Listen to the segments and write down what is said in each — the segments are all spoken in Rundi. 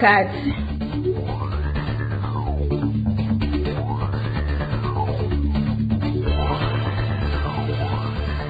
Kazi.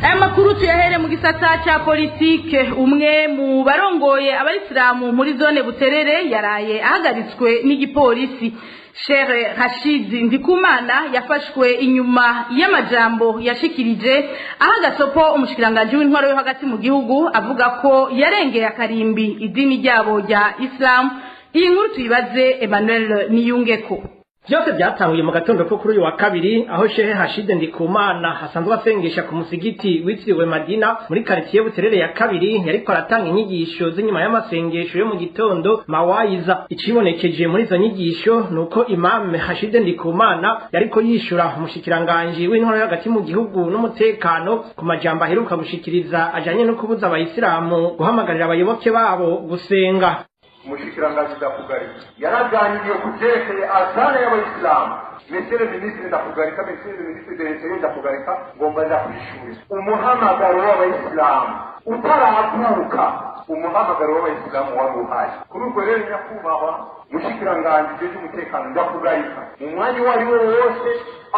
Aya makuru tuyahere mu gisata ca politike. Umwe mu barongoye abayisilamu muri zone Buterere yaraye ahagaritswe n'igipolisi. Sheikh Rashid Ndikumana yafashwe inyuma y'amajambo yashikirije aho agasopo umushikiranganji w'intwaro yo hagati mu gihugu, avuga ko yarengeye akarimbi idini ryabo rya Islam. Iyi nkuru tuyibaze Emmanuel Niyungeko. Byose byatanguye mu gatondo ko kuri uyu wa kabiri, aho Shehe Hashide Ndikumana hasanzwe asengesha ku musigiti witiriwe Madina muri quartier Buterere ya kabiri, yariko aratanga inyigisho z'inyuma y'amasengesho yo mu gitondo, mawayiza. Icibonekeje muri izo nyigisho nuko Imam Hashide Ndikumana yariko yishura umushikiranganji w'intwaro yo hagati mu gihugu n'umutekano ku majambo aheruka gushikiriza ajanye no kubuza abayisilamu guhamagarira abayoboke babo gusenga. Umushikiranganji Ndakugarika yaraganiriye ku byerekeye azana y'abayisilamu. Monsieur le ministre Ndakugarika, monsieur le ministre de l'Intérieur Ndakugarika, ngomba ndakwishura: umuhamagaro w'abayisilamu utaravuka, umuhamagaro w'abayisilamu wari uhari. Kuri ubwo rero, nyakubahwa mushikiranganji jeje umutekano Ndakugarika, mu mwanya uwo ari wo wose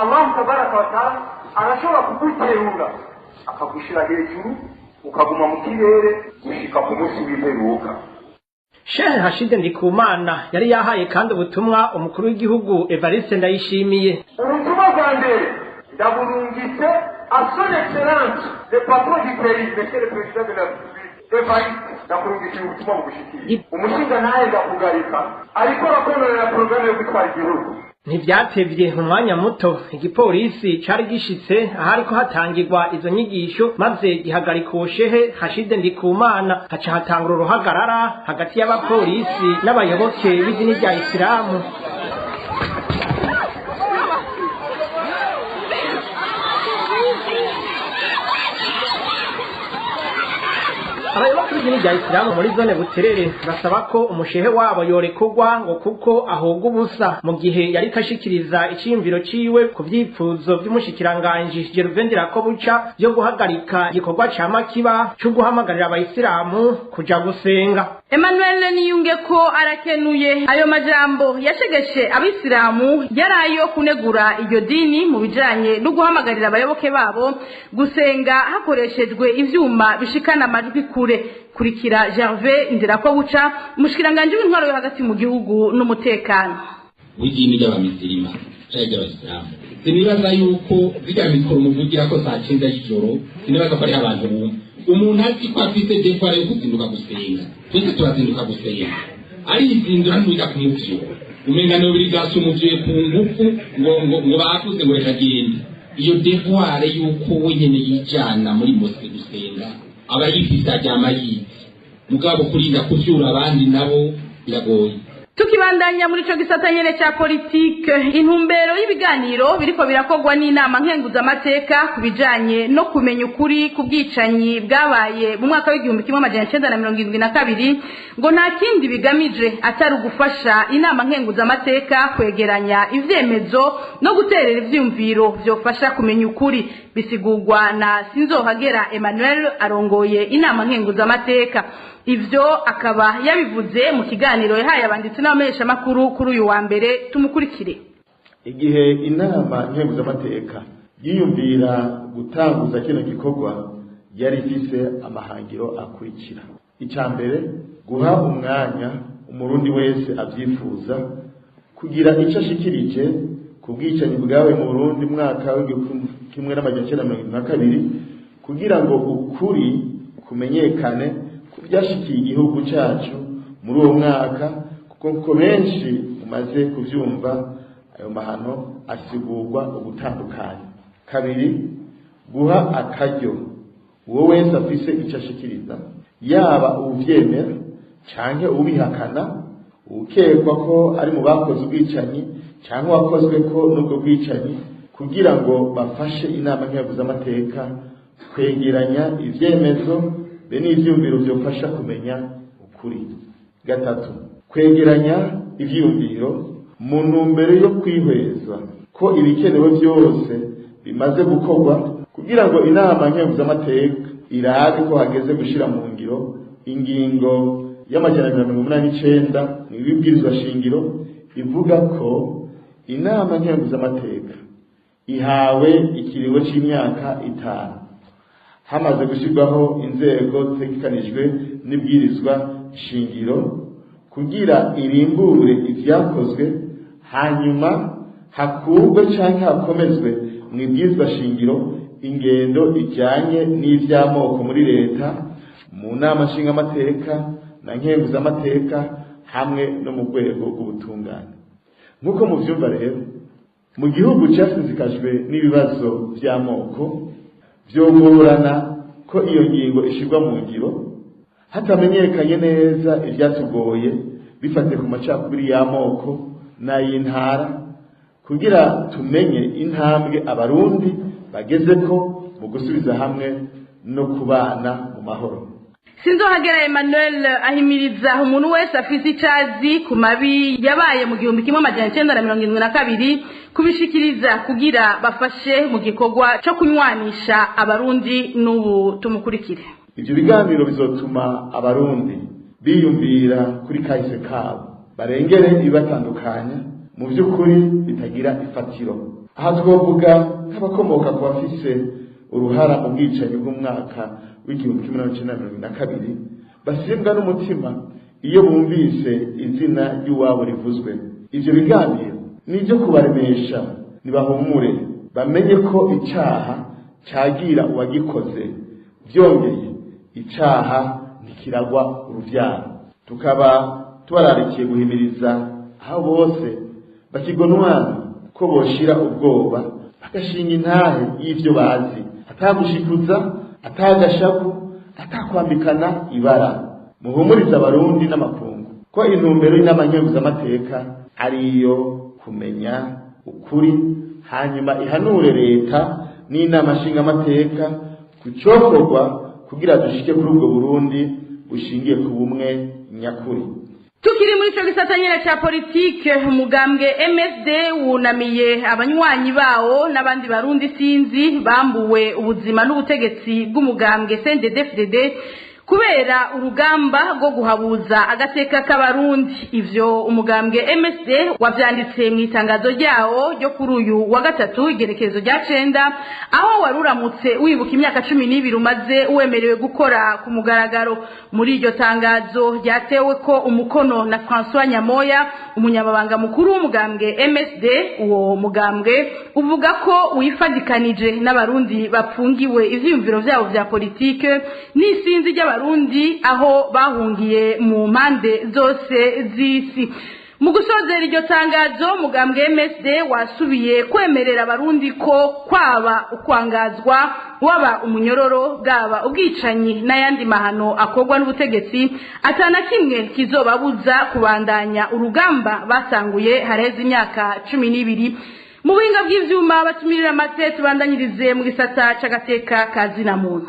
Allahu tabaraka wa taala arashobora kuguterura akagushira hejuru, ukaguma mu kirere gushika ku munsi w'imperuka. Sheikh Hashide Ndikumana yari yahaye kandi ubutumwa umukuru w'igihugu Evariste Ndayishimiye. Ubutumwa bwa mbere ndaburungitse à son excellence le patron du pays, monsieur le président de la République Evariste. Ndakurungikira ubutumwa bugushikiye. Umushinga nawe Ndakugarika ariko arakonorera porogaramu yo gutwara igihugu. Ntivyatevye, mu mwanya muto igipolisi cari gishitse ahariko hatangirwa izo nyigisho, maze gihagarika uwo Shehe Hashide Ndikumana. Haca hatangura uruhagarara hagati y'abapolisi n'abayoboke b'idini rya Isilamu. Abayoboke b'idini rya Isilamu muri zone Buterere basaba ko umushehe wabo yorekurwa, ngo kuko ahubwa ubusa mu gihe yariko ashikiriza iciyumviro ciwe ku vyipfuzo vy'umushikiranganji Gervain Ndirakobuca vyo guhagarika igikorwa ca makiba co guhamagarira abayisilamu kuja gusenga. Emmanuel Niyunge ko arakenuye. Ayo majambo yashegeshe abisilamu yari ayo kunegura iryo dini mu bijanye no guhamagarira abayoboke babo gusenga hakoreshejwe ivyuma bishikana amajwi kure. Kurikira Gervais Ndirakobuca, umushikiranganji w'intwaro yo hagati mu gihugu n'umutekano. W'idini ry'abamizirima canke ry'abayisilamu, sinibaza yuko zirya mikoro muvugira ko saa 9 y'ijoro, sinibaza ko ariho abantu bumva. Umuntu azi ko afise devoir yo kuzinduka gusenga, twese turazinduka gusenga, arizindura ntuja kumuvyura, umenga nobligation umuvyuye ku ngufu ngo bakuze ngo reka agende. Iyo devoir yuko wenyene yijana muri mosquée gusenga aba yifise, aryama yize, mugabo kurinda kuvyura abandi nabo biragoye. Tukibandanya muri ico gisata nyene ca politike, intumbero y'ibiganiro biriko birakorwa n'inama nkenguzamateka ku bijanye no kumenya ukuri ku bwicanyi bwabaye mu mwaka w'1972 ngo nta kindi bigamije atari ugufasha inama nkenguzamateka kwegeranya ivyemezo no guterera ivyiyumviro vyofasha kumenya ukuri. Bisigurwa na Sinzohagera Emmanuel arongoye inama nkenguzamateka. Ivyo akaba yabivuze mu kiganiro yahaye abanditsi n'abamenyeshamakuru kuri uyu wa mbere. Tumukurikire. Igihe inama nkenguzamateka yiyumvira gutanguza kino gikorwa, yari ifise amahangiro akurikira: Icya mbere, guha umwanya umurundi wese abyifuza kugira icyo ashikirije ku bwicanyi bwawe mu Burundi mwaka w'1972, kugira ngo ukuri kumenyekane ku byashikiye igihugu cyacu muri uwo mwaka, kuko ko benshi mumaze kubyumva, ayo mahano asigurwa ugutandukanye. Kabiri, guha akaryo uwo wese afise icyo ashikiriza, yaba uwuvyemera canke uwubihakana, uwukekwa ko ari mu bakoze ubwicanyi canke uwakozwe ko n'ubwo bwicanyi, kugira ngo bafashe inama nkenguzamateka kwegeranya ivyemezo be n'ivyumviro vyofasha kumenya ukuri. Gatatu, kwegeranya ivyiyumviro mu ntumbero yo kwihweza ko ibikenewe byose bimaze gukorwa kugira ngo inama nkenguzamateka irabe ko hageze gushira mu ngiro ingingo. y'289 mw'ibwirizwa shingiro ivuga ko inama nkenguzamateka ihawe ikiringo c'imyaka 5 hamaze gushyirwaho inzego zitegekanijwe n'ibwirizwa shingiro kugira irimbure ivyakozwe, hanyuma hakurwe canke hakomezwe mw'ibwirizwa shingiro ingendo ijanye n'ivy'amoko muri leta, mu nama nshingamateka na nkenguzamateka hamwe no mu rwego rw'ubutungane. Nk'uko muvyumva rero, mu gihugu casinzikajwe n'ibibazo vy'amoko, vyogorana ko iyo ngingo ishirwa mu ngiro hatamenyekanye neza ivyatugoye bifatiye ku macakubiri y'amoko n'ay'intara, kugira tumenye intambwe abarundi bagezeko mu gusubiza hamwe no kubana mu mahoro. Sinzohagera Emmanuel ahimiriza umuntu wese afise icazi ku mabi yabaye mu 1972 kubishikiriza kugira bafashe mu gikorwa co kunywanisha abarundi. N'ubu tumukurikire. Ivyo biganiro bizotuma abarundi biyumvira kuri kahise kabo, barengere ibibatandukanya mu vy'ukuri bitagira ifatiro. Aha twovuga nk'abakomoka ku bafise uruhara mu bwicanyi bw'umwaka w'1972 basimbwa n'umutima iyo bumvise izina ry'uwabo rivuzwe. Ivyo biganiro ni ivyo kubaremesha, nibahumure bamenye ko icaha cagira uwagikoze, vyongeye icaha ntikiragwa uruvyaro. Tukaba tubararikiye guhimiriza aho bose bakigonwana ko boshira ubwoba bagashinga intahe y'ivyo bazi, atagushikuza, atagashavu, atakwambikana ibara. Muhumurize abarundi n'amakungu ko intumbero y'inama nkenguzamateka ari iyo kumenya ukuri, hanyuma ihanure leta n'inama nshingamateka ku cokorwa kugira dushike kuri ubwo Burundi bushingiye ku bumwe nyakuri. Tukiri muri ico gisata nyene ca politike, umugambwe MSD wunamiye abanywanyi bawo n'abandi barundi sinzi bambuwe ubuzima n'ubutegetsi bw'umugambwe CNDD-FDD kubera urugamba rwo guhabuza agateka k'abarundi. Ivyo umugambwe MSD wavyanditse mu itangazo ryawo ryo kuri uyu wa gatatu igerekezo rya 9, aho waruramutse wibuka imyaka 12 umaze wemerewe gukora ku mugaragaro. Muri iryo tangazo ryatewe ko umukono na François Nyamoya, umunyamabanga mukuru w'umugambwe MSD, uwo mugambwe uvuga ko wifadikanije n'abarundi bapfungiwe ivyiyumviro vyabo vya politike n'isinzi ry'abarundi aho bahungiye mu mpande zose z'isi. Mu gusozera iryo tangazo, mugambwe MSD wasubiye kwemerera abarundi ko kwaba ukwangazwa, waba umunyororo, bwaba ubwicanyi n'ayandi mahano akorwa n'ubutegetsi, atana kimwe kizobabuza kubandanya urugamba batanguye hareze imyaka 12. Mu buhinga bw'ivyuma batumirira amate, tubandanyirize mu gisata c'agateka kazina muntu.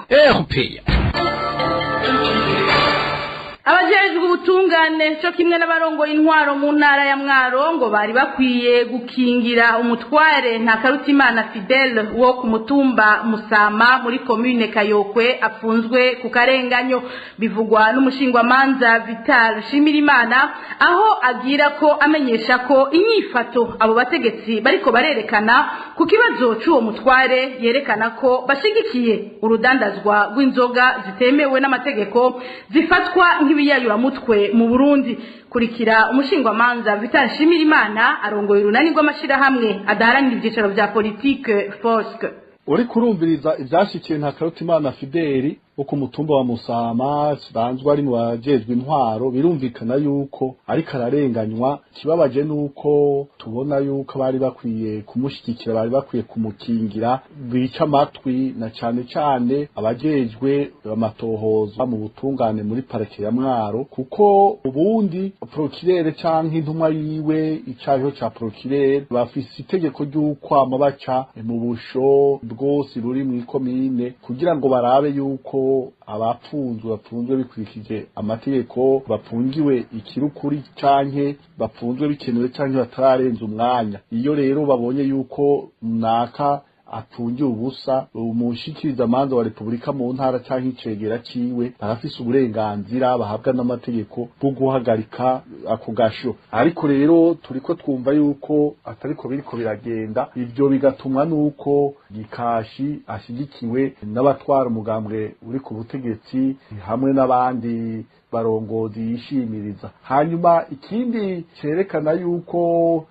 Abajejwe ubutungane cyo kimwe n'abarongoye intwaro mu ntara ya Mwaro ngo bari bakwiye gukingira umutware Ntakarutimana Fidele wo ku mutumba Musama muri commune Kayokwe afunzwe ku karenganyo. Bivugwa n'umushingwamanza Vital Shimirimana, aho agira ko amenyesha ko inyifato abo bategetsi bariko barerekana ku kibazo c'uwo mutware yerekana ko bashigikiye urudandazwa rw'inzoga zitemewe n'amategeko zifatwa nk'ibiyayuramutwe mu Burundi. Kurikira umushingwamanza Vital Shimirimana arongoye urunani rw'amashirahamwe adaharanira ivyicaro vya politike FOSC. Uri kurumviriza ivyashikiye Ntakarutimana Fideli wo ku mutumba wa Musama banzwe ari mu bajejwe intwaro, birumvikana yuko ariko ararenganywa. Kibabaje nuko tubona yuko bari bakwiye kumushigikira, bari bakwiye kumukingira, bica amatwi na cane cane abajejwe amatohoza mu butungane muri parike ya Mwaro, kuko ubundi procureur canke intumwa yiwe icariho ca procureur bafise itegeko ry'ukwama baca mu busho bwose ruri mw'ikomine kugira ngo barabe yuko abapfunzwe bapfunzwe bikurikije amategeko, bapfungiwe ikirukuri canke bapfunzwe bikenewe canke batararenza umwanya. Iyo rero babonye yuko naka apfungiwe ubusa, umushikiriza manza wa Republika mu ntara canke icegera ciwe barafise uburenganzira bahabwa n'amategeko bwo guhagarika ako gasho. Ariko rero turiko twumva yuko atariko biriko biragenda, ivyo bigatumwa nuko Gikashi ashigikiwe n'abatwara umugambwe uri ku butegetsi hamwe n'abandi barongozi yishimiriza. Hanyuma ikindi cerekana yuko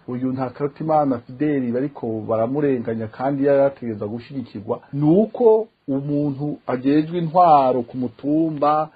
uyu Ntakarutimana Fideli bariko baramurenganya kandi yarategereza gushigikirwa, nuko umuntu ajejwe intwaro ku mutumba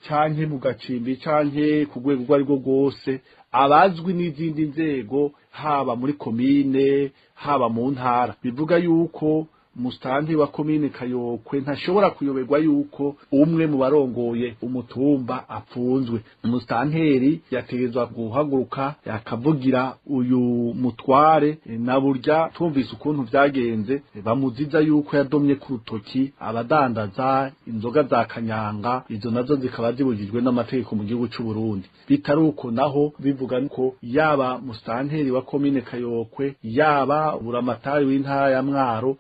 canke mu gacimbi canke ku rwego urwo arirwo rwose abazwi n'izindi nzego, haba muri komine haba mu ntara, bivuga yuko musitanteri wa komine Kayokwe ntashobora kuyoberwa yuko umwe mu barongoye umutumba apfunzwe. Umusitanteri yategerezwa guhaguruka yakavugira uyu mutware, na burya tumvise ukuntu vyagenze bamuziza yuko yadomye ku rutoki abadandaza inzoga za kanyanga, izo nazo zikaba zibujijwe n'amategeko mu gihugu c'u Burundi. Bitari uko naho bivuga ko yaba musitanteri wa komine Kayokwe yaba buramatari w'intara ya Mwaro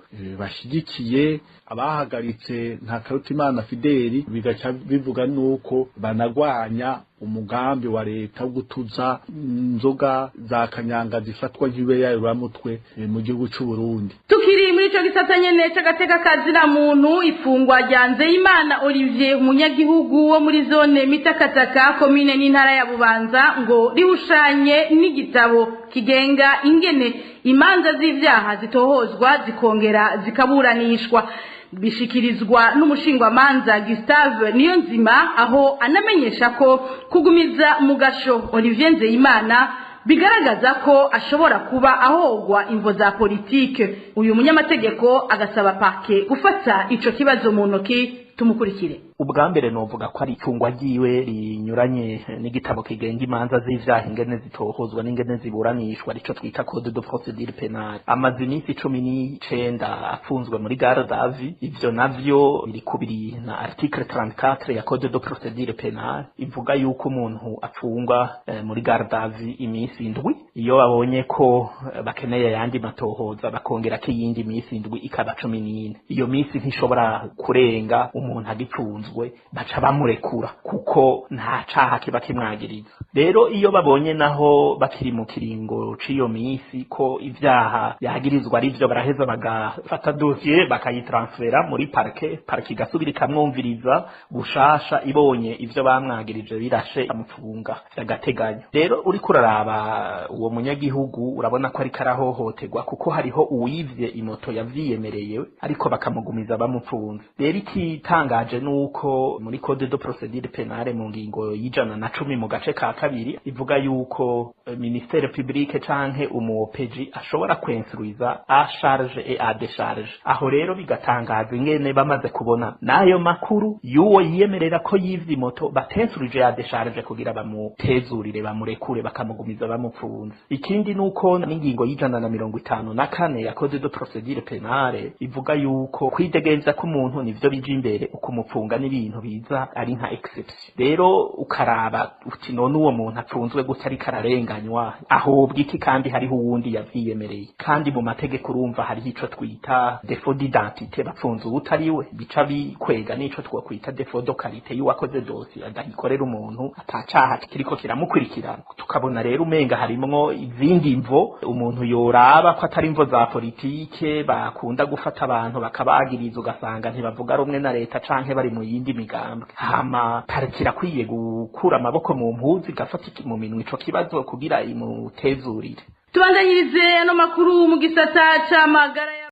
bashigikiye abahagaritse Ntakarutimana Fideli, bigaca bivuga nuko banagwanya umugambi wa leta wo gutuza inzoga za kanyanga zifatwa nk'ibiyayuramutwe mu gihugu c'u Burundi. Tukiri muri ico gisata nyene c'agateka kazina muntu, ifungwa rya Nzeyimana Olivier, umunyagihugu wo muri zone Mitakataka, komine n'intara ya Bubanza, ngo rihushanye n'igitabo kigenga ingene imanza z'ivyaha zitohozwa zikongera zikaburanishwa. Bishikirizwa n'umushingwamanza Gustave Niyonzima, aho anamenyesha ko kugumiza mu gasho Olivier Nzeyimana bigaragaza ko ashobora kuba ahogwa imvo za politike. Uyu munyamategeko agasaba parquet gufata ico kibazo mu ntoki. Tumukurikire. Ubwa mbere novuga ko ari ifungwa ryiwe rinyuranye n'igitabo kigenga imanza z'ivyaha ingene zitohozwa n'ingene ziburanishwa, arico twita code de procédure pénale. Amaze iminsi 19 afunzwe muri garde à vue. Ivyo navyo biri kubiri na article 34 ya code de procédure pénale, ivuga yuko umuntu afungwa muri garde à vue iminsi 7. Iyo babonye ko bakeneye ayandi matohoza, bakongera ko iyindi minsi 7, ikaba 14. Iyo minsi ntishobora kurenga umuntu agipfunzwe, baca bamurekura kuko nta caha kiba kimwagiriza. Rero iyo babonye naho bakiri mu kiringo c'iyo minsi ko ivyaha yagirizwa ari vyo, baraheza bagafata dossier bakayitransfera muri parquet, parquet igasubira ikamwumviriza gushasha, ibonye ivyo bamwagirije birashe amufunga vy'agateganyo. Rero uriko uraraba uwo munyagihugu, urabona ko ariko arahohoterwa, kuko hariho uwivye imoto yavyiyemereye ariko bakamugumiza bamupfunze. Rero ikitangaje nuko muri code de procédure pénale, mu ngingo y'110 mu gace ka kabiri, ivuga yuko ministère public canke umu OPJ ashobora kwinstruiza à charge et à décharge. Aho rero bigatangaza ingene bamaze kubona n'ayo makuru y'uwo yiyemerera ko yivye imoto, batinstruije à décharge kugira bamutezurire, bamurekure, bakamugumiza bamupfunze. Ikindi nuko n'ingingo y'154 ya code de procédure pénale ivuga yuko kwidegemvya k'umuntu nivyo bija imbere, ukumupfunga n'ibintu biza ari nka exception. Rero ukaraba uti none uwo muntu apfunzwe gutya ariko ararenganywa, ahubwo iki kandi hariho uwundi yavyiyemereye? Kandi mu mategeko urumva hariho ico twita défaut d'identité, bapfunze uwutariwe, bica bikwega n'ico twokwita défaut de qualité y'uwakoze dossier, adahikorera umuntu atacaha kiriko kiramukurikirana. Tukabona rero umenga harimwo izindi mvo umuntu yoraba ko atari imvo za politike. Bakunda gufata abantu bakabagiriza, ugasanga ntibavuga rumwe na leta canke bari mu yindi migambwe. Hama parquet irakwiye gukura amaboko mu mpuzu, igafata mu minwe ico kibazo kugira imutezurire. Tubandanyirize ano makuru mu gisata c'amagara.